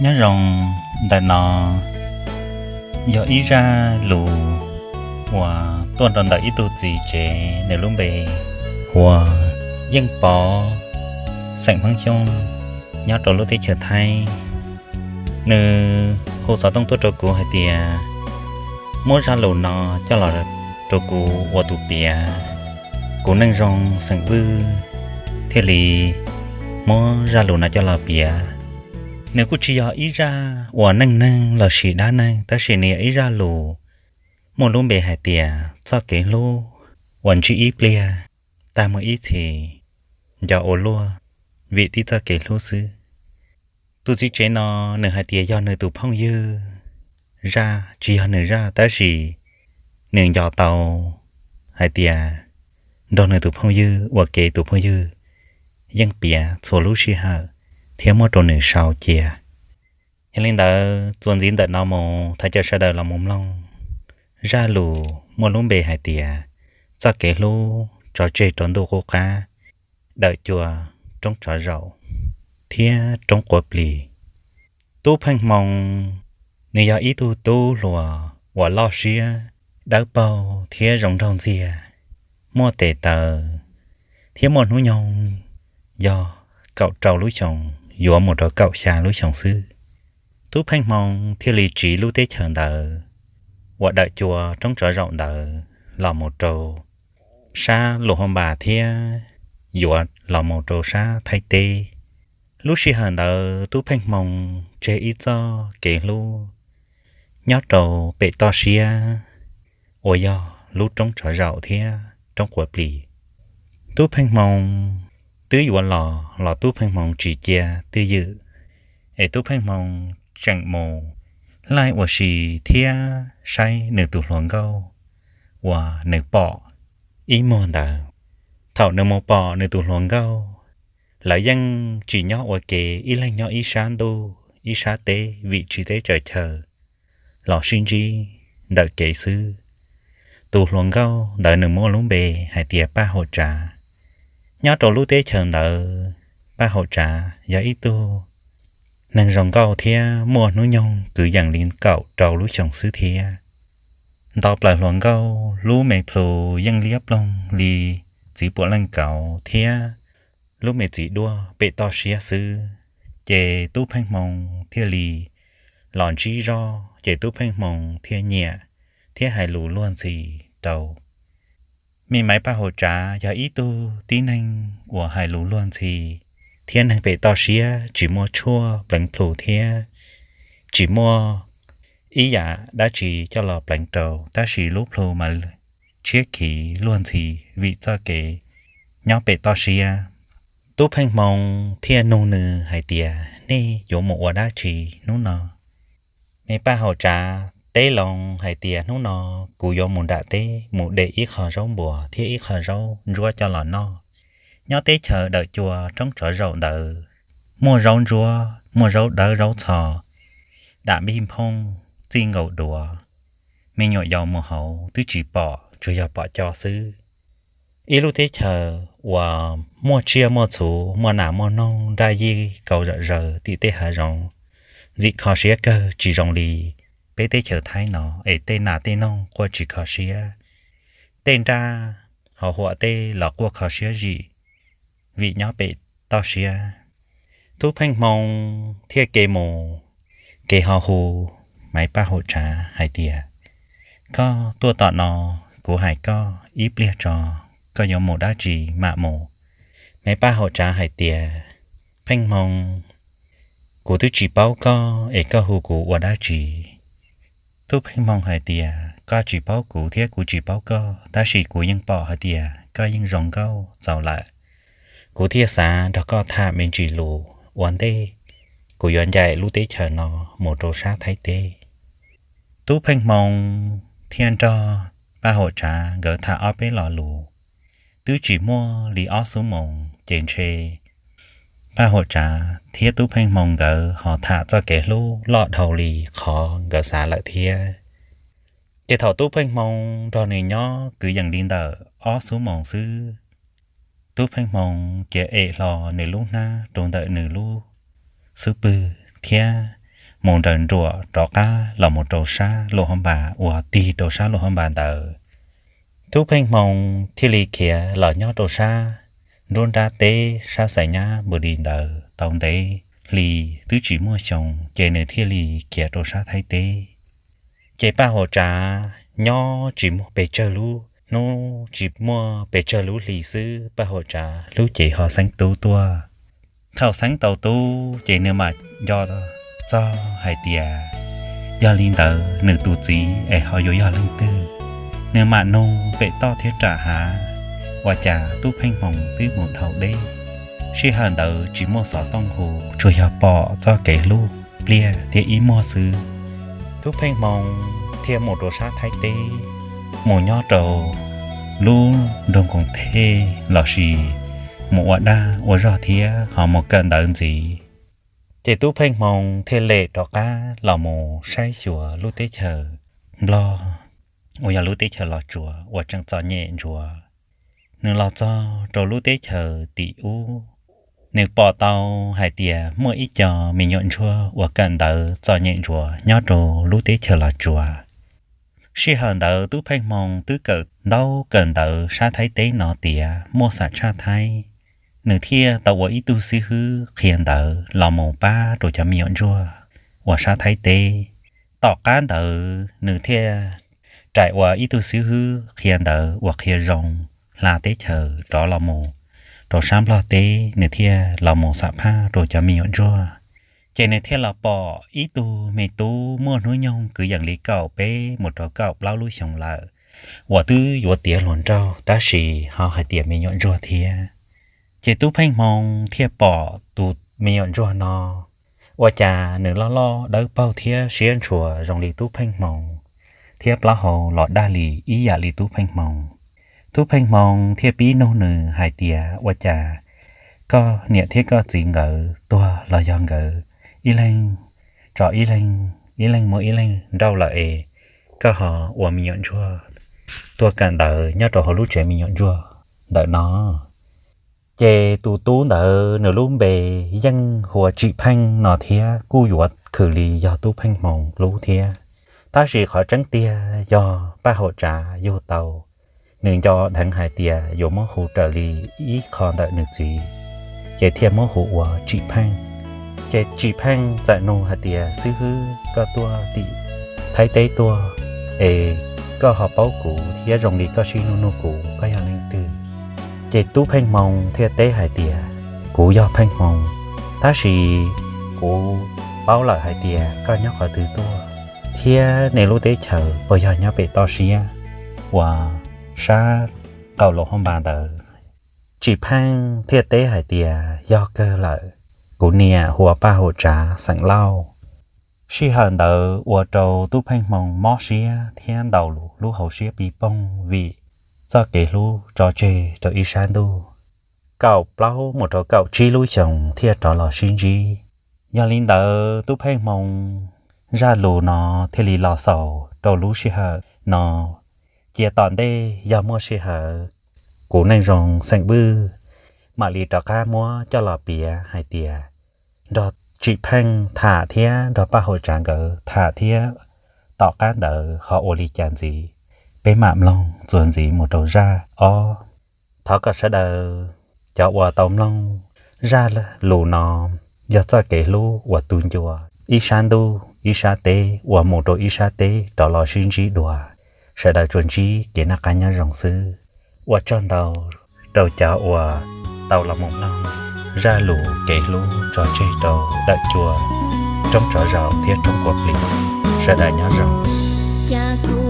Nyob zoo, ntawm no yog ib zaj lus uas tuaj rau ntawm ib tug txiv tsev, nws lub npe hu ua Yeej Pov, xeem Hmoob Xyooj, nyob rau lub teb chaws Thaib. Nws hu xov tooj tuaj rau kuv hais tias muab zaj lus no coj los rau kuv ua tus piav. Kuv Neej Zoo xeem Vwj thiaj li muab zaj lus no coj los piav. Nws kuj tsis yog ib zaj uas neej neeg los sis dab neeg, tab sis nws yog ib zaj lus muaj lub npe hais tias txoj kev hlub uas ntsib ib pliag tag mus ib txhis nco ua luaj vim tib txoj kev hlub xwb. Tus txiv tsev no nws hais tias yog nws tus phooj ywg zaj, tsis yog nws zaj, tab sis nws nco tau hais tias nrog nws tus phooj ywg ua ke, tus phooj ywg yeej piav txhua lub sij hawm thiab muab rau nws sau cia. Yog li ntawd, txuas ntxiv ntawm no mus, thov caw sawv daws los mus mloog zaj lus muaj lub npe hais tias txoj kev hlub tso tseg rau ntuj qub qab, dawm cua roob tsov zaum thiab roob quav plis. Tub Pheej Hmoo, nws yog ib tug tub hluas uas loj siab, dawb paug thiab zoo nraug ntxiag, muaj tes taw, thiab muaj hnub nyoog yog kaum rau lub xyoos yuav mus rau kaum xya lub xyoos xwb. Tub Pheej Hmoo thiaj li tsiv lub teb chaws ntawd uas dawm cua roob tsov zaum ntawd los mus rau sab Luam Hua Npas thiab yuav los mus rau sab Thaib teb. Lub sij hawm ntawd Tub Pheej Hmoo tseg ib txoj kev hlub nyob rau pem toj siab uas yog lub roob tsov zaum thiab roob quav plis. Tub Pheej Hmoo twb yuav los los Tub Pheej Hmoo tsis cia twj ywm, es Tub Pheej Hmoo tseem mus laij ua si thiab saib nws tus hluas nkauj uas nws pom ib muag ntawd. Thaum nws mus pom nws tus hluas nkauj, lawv yeej tsis nyob ua ke, ib leeg nyob ib sab ntuj ib sab teb vim tsis teb tsaws chaw los sib ntsib ntawm kev xwb. Tus hluas nkauj ntawd nws muaj lub npe hais tias Paj Haum Tsav. Nyob rau lub teb chaws ntawd, Paj Haum Tsav yog ib tug neeg zoo nkauj thiab muaj hnub nyoog kwv yees li kaum rau lub xyoos xwb thiab. Nto plaws hluas nkauj, lub me plhu yeej liab ploog li txiv puam leej kauv thiab lub me txiv duaj pem toj siab xwb. Ces Tub Pheej Hmoo thiaj li los ntsib zoj, ces Tub Pheej Hmoo thiaj nyiam thiab hais lus luag ntxhi rau. Me Maiv Paj Haum Tsav yog ib tug tib neeg uas hais lus luag ntxhi thiab neeg pem toj siab, tsis muaj tshuaj pleev plhu thiab tsis muaj ib yam dab tsi coj los pleev rau, tab sis lub plhu mas tshiab khiv luag ntxhi vim txoj kev nyob pem toj siab. Tub Pheej Hmoo thiaj nug nws hais tias, nej yuav mus ua dab tsi hnub no? Me Paj Haum Tsav teb loo hais tias, hnub no kuv yuav mus nram teb mus de ib qho zaub npuas thiab ib qho zaub ntsuab coj los noj. Nyob teb chaws dawm cua roob tsov zaum ntawd muaj zaub ntsuab, muaj zaub dawb zaub txho, dam npij nphooj, txij nkaus duav, me nyuam yaus mus hauv twb tsis pom, tsuas yog pom co xwb. Ib lub teb chaws uas muaj tsiaj muaj txhu, muaj nas muaj noog, nraj yij kau zom zaws tim tej hav zoov, ntxim kho siab kawg, tsis zoo li peb teb chaws Thaib no es tej nas tej noog quaj tsis kho siab, tej nraj hauv huam tej los quaj kho siab zim vim nyob pem toj siab. Tub Pheej Hmoo thiaj ke mus, ke ho hu Maiv Paj Haum Tsav hais tias, koj tuaj tom no, kuv hais koj ib pliag tso, koj yuav mus dab tsi mam mus. Maiv Paj Haum Tsav hais tias, Pheej Hmoo, kuv twb tsis paub koj es koj hu kuv ua dab tsi? Tub Pheej Hmoo hais tias, koj tsis paub kuv thiab kuv tsis paub koj, tab sis kuv yeej pom hais tias koj yeej zoo nkauj txaus lawm. Kuv thiaj xav nrog koj tham me ntsis lus ua ntej kuv yuav ncaim lub teb chaws no mus rau sab Thaib teb. Tub Pheej Hmoo thiaj nrog Paj Haum Tsav nkawd tham ob peb lo lus, twb tsis muaj li ob xuab moos ces ntshe Paj Haum Tsav thiab Tub Pheej Hmoo nkawd ho tham txoj kev hlub loj dhau li qhov nkawd xav lawm thiab. Ces thaum Tub Pheej Hmoo nrog nws nyob kwv yees li ntawm ob xuab moos xwb, Tub Pheej Hmoo cia em hlo nws lub hnab rau ntawm nws lub xub pwg thiab mus nraws nruam rov qab los mus rau sab luam hauv npas uas tig rau sab luam hauv npas ntawd. Tub Pheej Hmoo thiaj li khiav los nyob rau sab nruab nrab teb sab xaiv nyab npus dis ntawd tau ntev hli twb tsis muaj xyoo ces nws thiaj li khiav rau sab Thaib teb. Ces Paj Huam Tsav nyob tsis muaj pes tsawg lub hnub tsis muaj pes tsawg lub hli xwb Paj Huam Tsav lub cev ho xeeb tub tuaj. Thaum xeeb tau tub ces nws mam nco txog hais tias yog li ntawd nws tus txiv es ho yuav yog leej twg. Nws mam nug pem toj thiab nram hav, ua cas Tub Pheej Hmoo twb mus dhau deb. Sij hawm ntawd tsis muaj xov tooj hu, tsuas yog pom txoj kev hlub pliag thiab ib muag xwb. Tub Pheej Hmoo thiaj mus rau sab Thaib teb, mus nyob rau lub nroog Koos Thej lossis mus ua dag ua zog thiab ho mus kawm ntawv ntxiv. Ces Tub Pheej Hmoo thiaj lem rov qab los mus saib xyuas lub teb chaws Nplog uas yog lub teb chaws Los Tsuas uas tseem txom nyem ntsuav. Nws los txog rau lub teb chaws tim ub, nws pom tau hais tias muaj ib co me nyuam ntsuag uas kawm ntawv txom nyem ntsuav nyob rau lub teb chaws Los Tsuas. Sij hawm ntawd Tub Pheej Hmoo twb kawm ntaub kawm ntawv sab Thaib teb no tiav muaj xam tshaj Thaib, nws thiaj tau ua ib tug xib hwb qhia ntawv los mus pab rau cov me nyuam ntsuag uas sab Thaib teb. Tom qab ntawd nws thiaj rais ua ib tug xib hwb qhia ntawv uas qhia zoo hla teb chaws rov los mus rau sab Nplog teb, nws thiaj los mus xam phaj rau cov me nyuam ntsuag. Ces nws thiaj los pom ib tug me tub muaj hnub nyoog kwv yees li kaum peb mus rau kaum plaub lub xyoos lawm, uas twb yuav tiav hluas nraug tab sis ho hais tias me nyuam ntsuag thiab. Ces Tub Pheej Hmoo thiaj pom tus me nyuam ntsuag no, ua cas nws loj loj dawb paug thiab siab ntshua zoo li Tub Pheej Hmoo, thiab plaub hau los daj li ib yam li Tub Pheej Hmoo. Tub Pheej Hmoo thiaj pib nug nws hais tias, ua cas koj niam thiab koj txiv nkawd tuag los yog nkawd ib leeg tso ib leeg, ib leeg muab ib leeg nrauj lawm es koj ho ua me nyuam ntsuag tuaj kawm ntawv nyob rau hauv lub tsev me nyuam ntsuag ntawm no? Ces tus tub ntawd nws lub npe yeej hu ua Tsim Pheej no thiab kuj yuav khwm li yog Tub Pheej Hmoo lub thiab, tab sis qhov tseeb tiag yog Paj Huam Tsav yug tau. Nws nco dheev hais tias yuav muab hu raws li ib qho ntawm nws txiv, ces thiaj muab hu ua Tsim Pheej. Ces Tsim Pheej txawm nug hais tias, xib hwb, koj tuaj tim Thaib teb tuaj es koj ho paub kuv thiab zoo li koj sib nug nug kuv, koj yog leej twg? Ces Tub Pheej Hmoo thiaj teb hais tias, kuv yog Pheej Hmoo, tab sis kuv paub lawm hais tias koj nyob qhov twg tuaj thiab nej lub teb chaws puas yog nyob pem toj siab uas sab qaum luam hauv npas ntawd. Tsim Pheej thiaj teb hais tias, yog kawg lawm, kuv niam hu ua Paj Huam Tsav xeem Lauj. Sij hawm ntawd ua rau Tub Pheej Hmoo mob siab thiab ntaus lub hauv siab pis poog vim txoj kev hlub tso tseg rau ib sab ntuj. Kaum plaub mus rau kaum tsib lub xyoos thiaj rov los sib ntsib. Yog li ntawd Tub Pheej Hmoo zaj lus no thiaj li los xaus rau lub sij hawm no. Cia tom ntej yog muaj sij hawm, kuv Neej Zoo xeem Vwj mam li rov qab muab coj los piav hais tias nrog Tsim Pheej tham thiab nrog Paj Huam Tsav nkawd tham thiab tom qab ntawd ho ua li cas ntxiv, peb mam mloog txuas ntxiv mus rau zaj ob. Thov kom sawv daws cov uas tau mloog zaj lus no yog txoj kev hlub uas tu ncua ib sab ntuj ib sab teb uas mus rau ib sab teb rov los sib ntsib dua. Sawv daws tsuas ntsib kev noj qab nyob zoo xwb. Ua tsaug ntau rau cov uas tau los mus mloog zaj lus kev hlub tso tseg rau ntawm cua, roob tsov zaum thiab roob kua plis. Sawv daws nyob zoo.